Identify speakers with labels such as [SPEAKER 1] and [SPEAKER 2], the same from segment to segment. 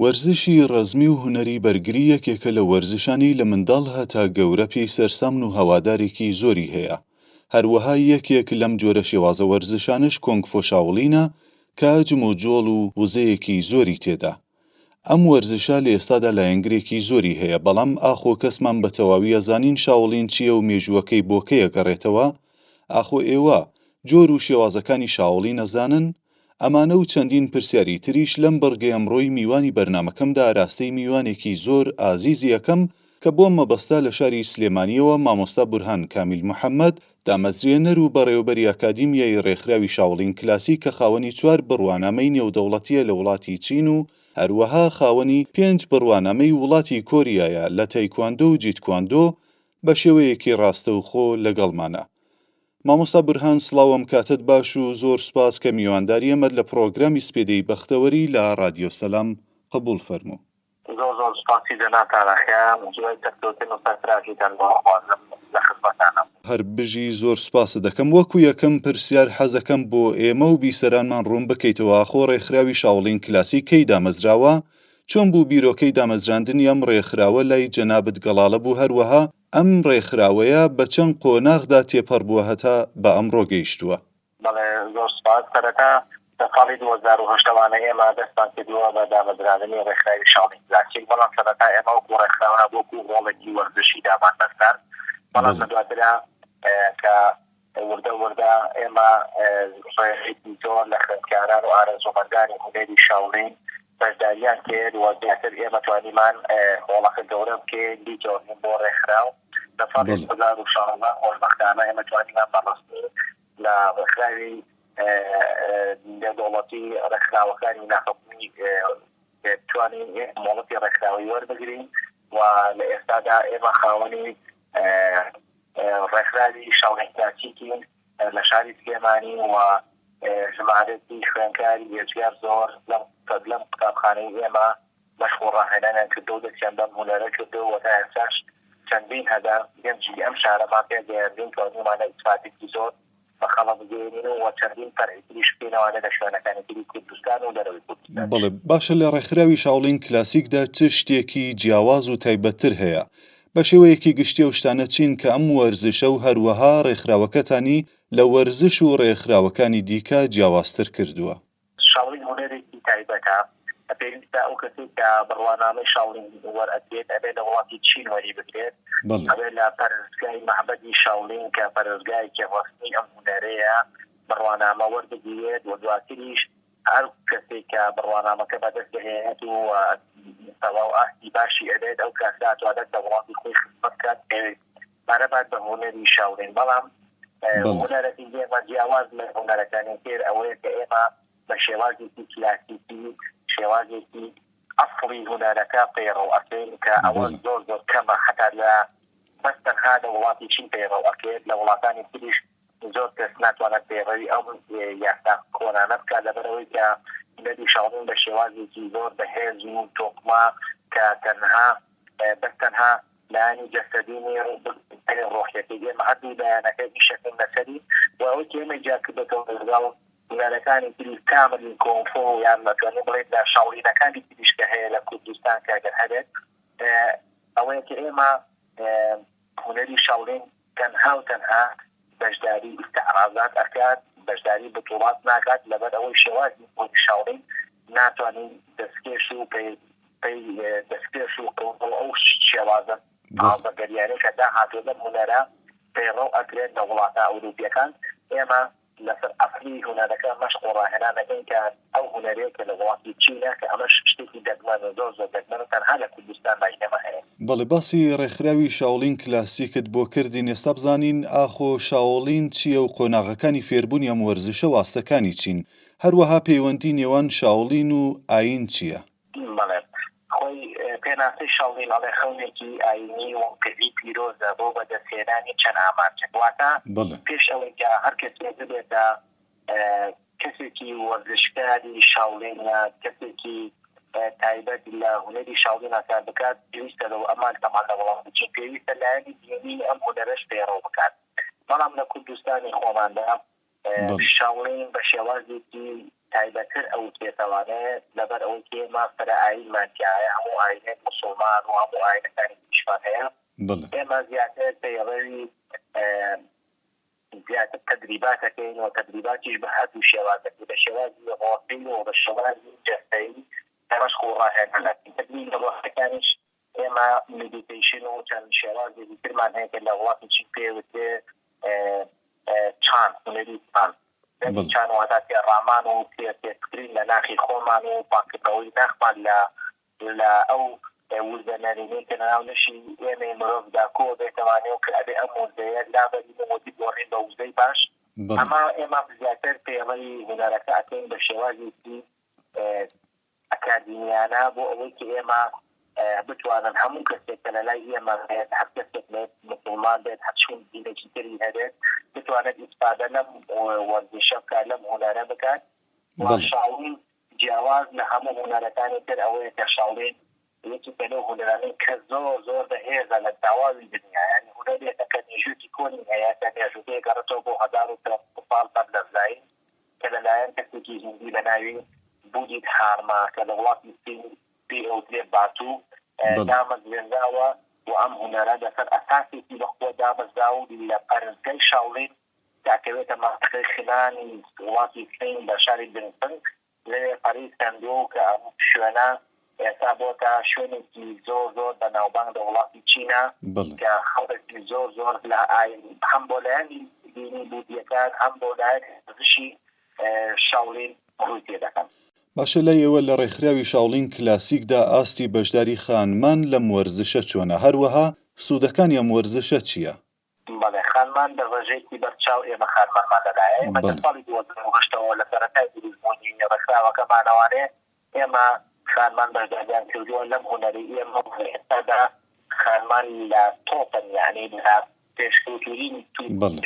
[SPEAKER 1] وەرزشی ڕەزمی و هونەری بەرگری یەکێکە لەو وەرزشانەی لە منداڵ هەتا گەورە پێی سەرسامن و هەوادارێکی زۆری هەیە، هەروەها یەکێک لەم جۆرە شێوازە وەرزشانەش کۆنگفۆ شاوڵینە کە جموجۆڵ و وزەیەکی زۆری تێدا. ئەم وەرزشە لە ئێستادا لایەنگرێکی زۆری هەیە، بەڵام ئاخۆ کەسمان بە تەواوی ئەزانین شاوڵین چییە و مێژووەکەی بۆ کەی ئەگەڕێتەوە؟ ئاخۆ ئێوە جۆر و شێوازەکانی شاوڵین ئەزانن؟ ئەمانە و چەندین پرسیاری تریش لەم بڕگەی ئەمڕۆی میوانی بەرنامەکەمدا ئاراستەی میوانێکی زۆر ئازیزی ئەکەم کە بۆم مەبەستە لە شاری سلێمانیەوە مامۆستا بورهان کامیل محەمەد دامەزرێنەر و بەڕێوەبەری ئەکادیمیای ڕێکخراوی شاوڵین کلاسیک کە خاوەنی چوار بڕوانامەی نێودەوڵەتیە لە وڵاتی چین و هەروەها خاوەنی پێنج بڕوانامەی وڵاتی کۆریایە لە تایکواندۆ و جیتکواندۆ بە شێوەیەکی ڕاستەوخۆ لەگەڵمانە. مامۆستا بورهان سڵاو ئەم کاتەت باش و زۆر سوپاس کە میوانداری ئەمەت لە پڕۆگرامی سپێدەی بەختەوەری لە ڕادیۆ سەلام قبوڵ فەرموو.
[SPEAKER 2] زۆر زۆر سوپاسی جەنابتان ئەکەم هیوای سەرکەوتن و سەرفرازیتان بۆ ئەخوازم لە خزمەتانم.
[SPEAKER 1] هەر بژی زۆر سوپاست دەکەم. وەکو یەکەم پرسیار حەزەکەم بۆ ئێمە و بیسەرانمان ڕوون بکەیتەوە ئاخۆ ڕێکخراوی شاوڵین کلاسیک کەی دامەزراوە؟ چۆن بوو بیرۆکەی دامەزراندنی ئەم ڕێکخراوە لای جەنابت گەڵاڵە بوو هەروەها ئەم ڕێکخراوەیە بە چەند قۆناغدا تێپەڕ بووە هەتا بە ئەمڕۆ گەیشتووە؟
[SPEAKER 2] بەڵێ زۆر سوپاس. سەرەتا لە ساڵی 2008 ەوانە ئێمە دەستمان کردووە بە دامەزراندنی ڕێکخراوی شاوڵین کلاسیک، بەڵام سەرەتا ئێمە وەکوو ڕێکخراو نا وەکوو هۆڵێکی وەرزشی دامانمەزراند، بەڵام لە دواترا کە وردە وردە ئێمە ڕێژەیەکی زۆر لە خوێندکاران و ئارەزوومەندانی هونەری شاوڵین بەشداریان کرد و زیاتر ئێمە توانیمان هۆڵەکە گەورە بکەین بیگۆڕین بۆ ڕێکخراو لە ساڵی 2016 خۆشبەختانە ئێمە توانیمان بە ڕەسمی لە ڕێکخراوی نێودەوڵەتی ڕێکخراوەکانی ناحکومی توانین مۆڵەتی ڕێکخراوی وەربگرین و لە ئێستادا ئێمە خاوەنی ڕێکخراوی شاوڵین کلاسیکین لە شاری سلێمانی و ژمارەیەکی خوێندکاری ئێجگار زۆر لەم لەم قوتابخانەی ئێمە مەشق و ڕاهێنانیان کردووە و دەستیان بەم هونەرە کردووە و تا ئێستاش چەندین هەزار گەنجی ئەم شارەمان پێگەیاندوون توانیومانە ئیسفادەیەکی زۆر بە خەڵک بگەیەنین و چەندین فەرعی تریش بکەینەوانێ لە شوێنەکانی تری کوردستان و دەرەوەی کوردستانیش.
[SPEAKER 1] بەڵێ باشە لە ڕێکخراوی شاوڵین کلاسیکدا چ شتێکی جیاواز و تایبەتتر هەیە؟ بە شێوەیەکی گشتی ئەو شتانە چین کە ئەم وەرزشە و هەروەها ڕێکخراوەکەتانی لە وەرزش و ڕێکخراوەکانی دیکە جیاوازتر کردووە؟
[SPEAKER 2] شاوڵین هونەرێکی تایبەتە، پێویستە ئەو کەسەی کە بڕوانامەی شاوڵین وەرئەگرێت ئەبێ لە وڵاتی چین وەریبگرێت، ئەبێ لە پەرستگای مەعبەدی شاوڵین کە پەرستگایەکی ڕەسمی ئەم هونەرەیە بڕوانامە وەربگیرێت و دواتریش هەر کەسێک کە بڕوانامەکە بەدەست دەهێنێت و تەواو ئاستی باشی ئەبێت ئەو کاسە ئەتوانێت لە وڵاتی خۆی خزمەت بکات پارە بات بە هونەری شاولین بەڵام هونەرەکەی ئێمە جیاواز لە هونەرەکانی تر ئەوەیە کە ئێمە بە شێوازێکی کلاسیکی شێوازێکی ئەسڵی هونەرەکە پەیڕەو ئەکەین کە ئەوە زۆر زۆر کەمە حتا لە بەس تەنها لە وڵاتی چین پەیڕەو ئەکرێت لە وڵاتانی تریش زۆر کەس ناتوانێت پەیڕەوی ئەو یاسا کۆنانە بکات لەبەرئەوەی کە هونەری شاوڵین بە شێوازێکی زۆر بەهێز و تۆکمە کە تەنها بەس تەنها لایەنی جەسەدی نییە و بگرە ڕۆحیەکەی ئێمە هەردوو لایەنەکە ئیشەکەین لەسەری و ئەوەی کە ئێمەی جیا کردۆتەوە لەگەڵ هونەرەکانی تری کاملی کۆنفۆ یان ئەتوانین بڵێین لە شاوڵینەکانی تریش کە هەیە لە کوردستان کە گەر هەبێت ئەوەیە کە ئێمە هونەری شاوڵین تەنها و تەنها بەشداری ئیستعرازات ئەکات بەشداری بتوڵات ناکات لەبەر ئەوەی شێوازی هونەری شاوڵین ناتوانین دەستکێش و پەی پەی دەستکێش و قوڵ ئەو شێوازە تازەگەریانەی کە داهاتووە لەم هونەرە پەیڕەو ئەکرێن لە وڵاتە ئەوروپیەکان ئێمە لەسەر ئەسڵی هونەرەکە مەشق و ڕاهێنان ئەکەین کە ئەو هونەرەیە کە لە وڵاتی چینە کە ئەمەش شتێکی دەگمەن و زۆر زۆر دەگمەن و تەنها لە کوردستان لای ئێمە هەیە.
[SPEAKER 1] بەڵێ باسی ڕێکخراوی شاوڵین کلاسیکت بۆ کردین ئێستا بزانین ئاخۆ شاوڵین چییە و قۆناغەکانی فێربوونی ئەم وەرزشە و ئاستەکانی چین؟ هەروەها پەیوەندی نێوان شاوڵین و ئایین چییە؟
[SPEAKER 2] بەڵێ خۆی پێناسەی شاوڵین ئەڵێ خەونێکی ئایینی و کردی پیرۆزە بۆ بەدەستهێنانی چەند ئامانجێک واتە پێش ئەوەی کە هەر کەسێک ببێتە کەسێکی وەرزشکاری شاوڵین یا کەسێکی تایبەت لە هونەری شاوڵینا کار بکات پێویستە لەو ئەمان تەمان لە وڵاتی چین پێویستە لایەنی دینی ئەم هونەرەش پەیڕەو بکات بەڵام لە کوردستانی خۆماندا شاوڵین بە شێوازێکی. تایبەتتر ئەوترێتەوانێ لەبەر ئەوەی کە ئێمە فرە ئایینمان تیایە هەموو ئایینێک موسوڵمان و هەموو ئایینەکانی تریشمان هەیە ئێمە زیاتر پەیڕەوی زیاتر تەدریبات ئەکەین و تەدریباتیش بە هەردوو شێواز دەکەین بە شێوازی ڕۆحی و بە شێوازی جەستەیی مەشق و ڕاهێنان ئەکەین. تەدریبە ڕۆحیەکانیش ئێمە meditation و چەند شێوازێکی ترمان هەیە کە لە وڵاتی چین پێ وترێ چان، هونەری چان. هونەری چان واتا تێڕامان و تێفکرین لە ناخی خۆمان و پاککردنەوەی ناخمان لە لە ئەو وزە نەرێنیەی کە لەناو لەشی ئێمەی مرۆڤدا کۆ ئەبێتەوانێ و کە ئەبێ ئەم وزەیە لابەرین و بیگۆڕین بە وزەی باش. ئەمە ئێمە زیاتر پەیڕەوی هونەرەکە ئەکەین بە شێوازێکی ئەکادیمیانە بۆ ئەوەی کە ئێمە بتوانن هەموو کەسێک کە لە لای ئێمە بێت، هەر کەسێک بێت، موسڵمان بێت، هەر چوون دینێکی تری هەبێت، بتوانێت ئیسفادە لەم وەرزشە بکات، لەم هونەرە بکات. و شاوڵین جیاواز لە هەموو هونەرەکانی تر ئەوەیە کە شاوڵین یەکێکە لەو هونەرانەی کە زۆر زۆر بەهێزە لە تەواوی دنیا، یانی هونەرێکە کە مێژوویەکی کۆنی هەیە کە مێژووکەی گەڕێتەوە بۆ 1500 ساڵ بەر لە زایین کە لەلایەن کەسێکی هیندی بە ناوی بودیت هارما کە لە وڵاتی سین پێی ئەوترێ باتو دامەزرێنراوە و ئەم هونەرە لەسەر ئەساسێکی بەقوەت دامەزراوە و لە پەرستگای شاوڵین کە ئەکەوێتە مەنتقەی خنانی وڵاتی سین لە شاری دنفنگ لەوێ پەرەی سەندووە و کە ئەم شوێنە ئێستا بۆتە شوێنێکی زۆر زۆر بە ناوبانگ لە وڵاتی چینا کە خەڵکی زۆر زۆر لە ئاین هەم بۆ لایەنی دینی بودیەکان هەم بۆ لایەنی وەرزشی شاوڵین ڕووی تێ دەکەن.
[SPEAKER 1] باشە لای ئێوە لە ڕێکخراوی شاوڵین کلاسیکدا ئاستی بەشداری خانمان لەم وەرزشە چۆنە؟ هەروەها سوودەکانی ئەم وەرزشە چییە؟
[SPEAKER 2] بەڵێ خانمان بە ڕێژەیەکی بەر چاو ئێمە خانمانمان لەلایە ئێمە لە ساڵی 2008 ەوە لە سەرەتای دروستبوونی ڕێکخراوەکەمانەوانێ ئێمە خانمان بەشداریان کردووە لەم هونەرەی ئێمە و لە ئێستادا خانمان لە تۆپن یانی لە پێشکەوتوورین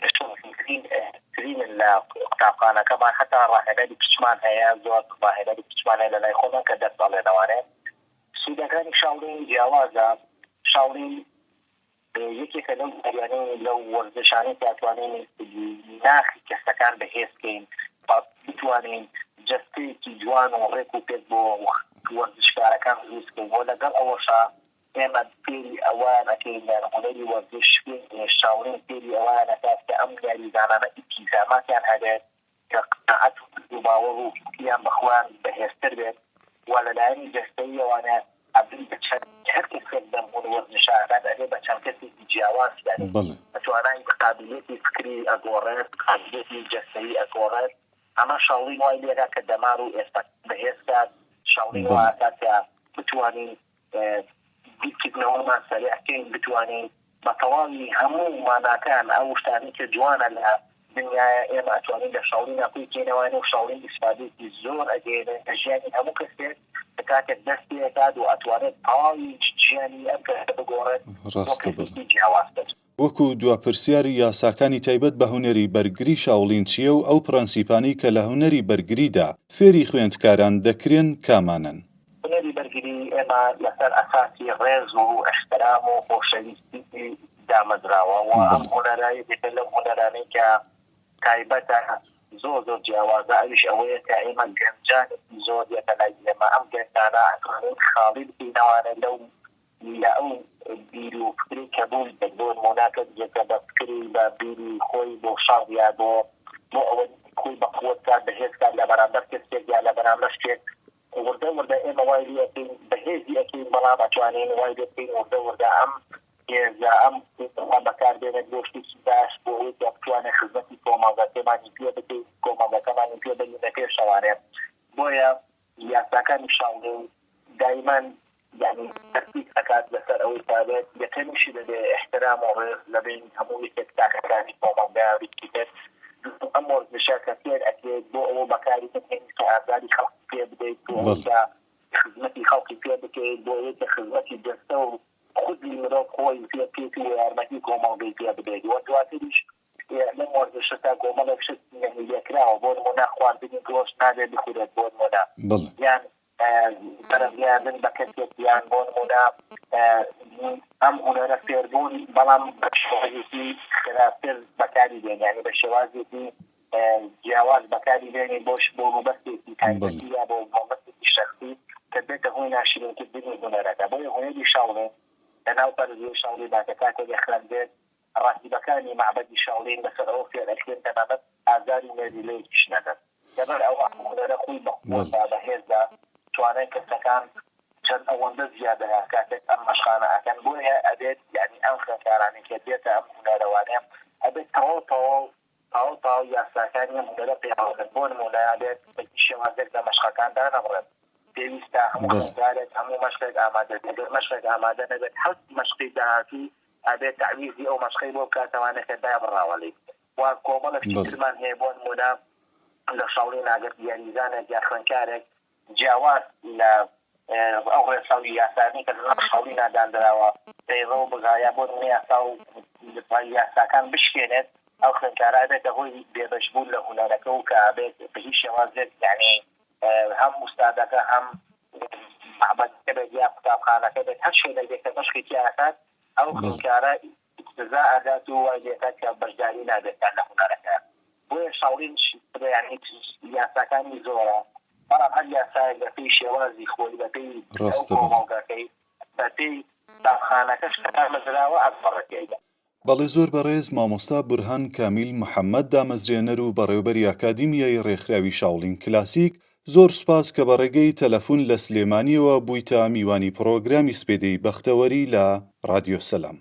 [SPEAKER 2] پێشکەوتووترین ترینن لە قوتابخانەکەمان هەتا ڕاهێنەری کچمان هەیە زۆر ڕاهێنەری کچمان هەیە لە لای خۆمان کە دەرس ئەڵێنەوانێ سوودەکانی شاوڵین جیاوازە شاوڵین یەکێکە لەو یاریانەی لەو وەرزشانەی کە ئەتوانین ناخی کەسەکان بەهێز بکەین و بتوانین جەستەیەکی جوان و ڕێک و پێک بۆ وەرزشکارەکان دروست بکەین و لەگەڵ ئەوەشا ئێمە فێری ئەوەیان ئەکەین یان هونەری وەرزش شاوڵین فێری ئەوەیان ئەکات کە ئەم یاریزانانە ئیلتیزاماتیان هەبێت کە قەناعەت و بیروباوەڕ و فکریان بە خۆیان بەهێزتر بێت و لە لایەنی جەستەییەوانە ئەبن بە چەند هەر کەسێک بەم هون وەرزشە ئەکات ئەبێ بە چەند کەسێکی جیاواز یانی توانای قابیلیەتی فکری ئەگۆڕێت قابیلیەتی جەستەیی ئەگۆڕێت ئەمە شاوڵین وای لێکا کە دەمار و ئێسک بەهێز کات شاوڵین وا ئەکات کە بتوانین بیرکردنەوەمان سەریع کەین، بتوانین بە تەواوی هەموو ماناکان ئەو شتانەی کە جوانە لە دنیایە ئێمە ئەتوانین لە شاوڵینا کۆی کەینەوانێ و شاوڵین ئیسفادەیەکی زۆر ئەگەیەنێ لە ژیانی هەموو کەسێک کە کاتێک دەست پێ ئەکات و ئەتوانێت تەواوی ژیانی ئەم کەسە بگۆڕێت بۆ کەسێکی جیاوازتر.
[SPEAKER 1] وەکو دوا پرسیار یاساکانی تایبەت بە هونەری بەرگری شاوڵین چییە و ئەو پرەنسیپانەی کە لە هونەری بەرگریدا فێری خوێندکاران دەکرێن کامانەن؟
[SPEAKER 2] هونەری بەرگری ئێمە لەسەر ئەساسی ڕێز و ئیحترام و خۆشەویستی دامەزراوە و ئەم هونەرە یەکێکە لەو هونەرانەی کە تایبەتە زۆر زۆر جیاوازە ئەویش ئەوەیە کە ئێمە گەنجانێکی زۆر دێتە لای ئێمە ئەم گەنجانە ئەتوانین خاڵی بکەینەوانە لەو لە ئەو بیر و فکرەی کە بوون بێت، بۆ نموونە کەسێک کە بە فکری بە بیری خۆی بۆ شەڕ یا بۆ بۆ ئەوەی خۆی بە قوت کات بەهێز کات لە بەرامبەر کەسێک یا لە بەرامبەر شتێک وردە وردە ئێمە وای لێ ئەکەین بەهێزی ئەکەین بەڵام ئەتوانین وای لێ بکەین وردە وردە ئەم هێزە ئەم قوتە بەکار بێنێت بۆ شتێکی باش بۆ ئەوەی کە بتوانێت خزمەتی کۆمەڵگەکەمانی پێ بکەین کۆمەڵگەکەمانی پێ بەرینە پێشەوانێ بۆیە یاساکانی شاڵێ دایمەن یانی تەرکیز ئەکات لەسەر ئەوەی کە ئەبێت یەکەمیشی دەبێ ئیحترام و ڕێز لە بەینی هەموو یەکێک تاکەکانی کۆمەڵگا بگیرێت دووەم ئەم وەرزشە کە فێر ئەکرێیت بۆ ئەوە بەکاری بهێنیت کە ئازاری خەڵکی پێ بدەیت بۆ ئەوەی کە خزمەتی خەڵکی پێ بکەیت بۆ ئەوەی کە خزمەتی جەستە و خودی مرۆڤ خۆی پێ بکەیت و یارمەتی کۆمەڵگەی پێ بدەیت و دواتریش لەم وەرزشەدا کۆمەڵێک شت نەهی لێکراوە بۆ نموونە خواردنی گۆشت نابێت بخورێت بۆ نموونە یان پەرەگەیاندن بە کەسێک یان بۆ نموونە ئەم هونەرە فێربوون بەڵام بە شێوازێکی خراپتر بەکاری بێن یانی بە شێوازێکی. جیاواز بەکاری بێنی بۆش بۆ مەبەستێکی تایبەتی یا بۆ مەبەستێکی شەخسی کە بێتە هۆی ناشرینکردنی هونەرەکە. بۆیە هونەری شاوڵین لەناو پەرستگەی شاوڵیندا کە کاتێک ئەخوێندرێت ڕاهیبەکانی مەعبەدی شاوڵین لەسەر ئەوە فێر ئەکرێن تەنانەت ئازاری مێروولەیەکیش نەدەن. لەبەر ئەوە ئەم هونەرە خۆی بە قوەتە، بەهێزە، توانای کەسەکان چەند ئەوەندە زیاد دەکات کاتێک ئەم مەشقانە ئەکەن. بۆیە ئەبێت یانی ئەم خوێندکارانەی کە دێتە ئەم هونەرەوانە ئەبێت تەواو تەواو تەواو تەواو یاساکانی ئەم هونەرە پەیڕەو بکەن. بۆ نموونە ئەبێت بە هیچ شێوازێک لە مەشقەکان دانەبڕێن. پێویستە هەموو خوێندکارێک هەموو مەشقێک ئامادە بێت. گەر مەشقێک ئامادە نەبێت حەوت مەشقی داهاتوو ئەبێت تەعویزی ئەو مەشقەی بۆ بکاتەوانێ کە دابڕاوە لێی. و کۆمەڵێک شتی ترمان هەیە بۆ نموونە لە شاوڵین ئەگەر یاریزانێک یا خوێندکارێک جیاواز لە ئەو ڕێسا و یاسانەی کە لەناو شاوڵینا دانراوە پەیڕەو بکا یا بۆ نموونە یاسا و یاساکان بشکێنێت ئەو خوێندکارە ئەبێتە هۆی بێبەش بوون لە هونەرەکە و کە ئەبێت بە هیچ شێوازێک یانی هەم ئوستادەکە هەم مەعبەدەکە بێت یا قوتابخانەکە بێت هەر شوێنێک بێت کە مەشقی تیا ئەکات ئەو خوێندکارە سزا ئەدات و وای لێکات کە بەشداری نابێت لە هونەرەکە بۆیە شاوڵین یانی یاساکانی زۆرە بەڵام هەر یاسایەک بەپێی شێوازی خۆی بەپێی ئەو کۆمەڵگاکەی بەپێی قوتابخانەکەش کە دامەزراوە ئەگۆڕێت تیایدا.
[SPEAKER 1] بەڵێ زۆر بەڕێز مامۆستا بورهان کامیل محەمەد دامەزرێنەر و بەڕێوبەری ئاکادیمیای ڕێکخراوی شاوڵین کلاسیک زۆر سوپاس کە بە ڕێگەی تەلەفون لە سلێمانیەوە بوویتە میوانی پڕۆگرامی سپێدەی بەختەوەری لە ڕادیۆ سەلام.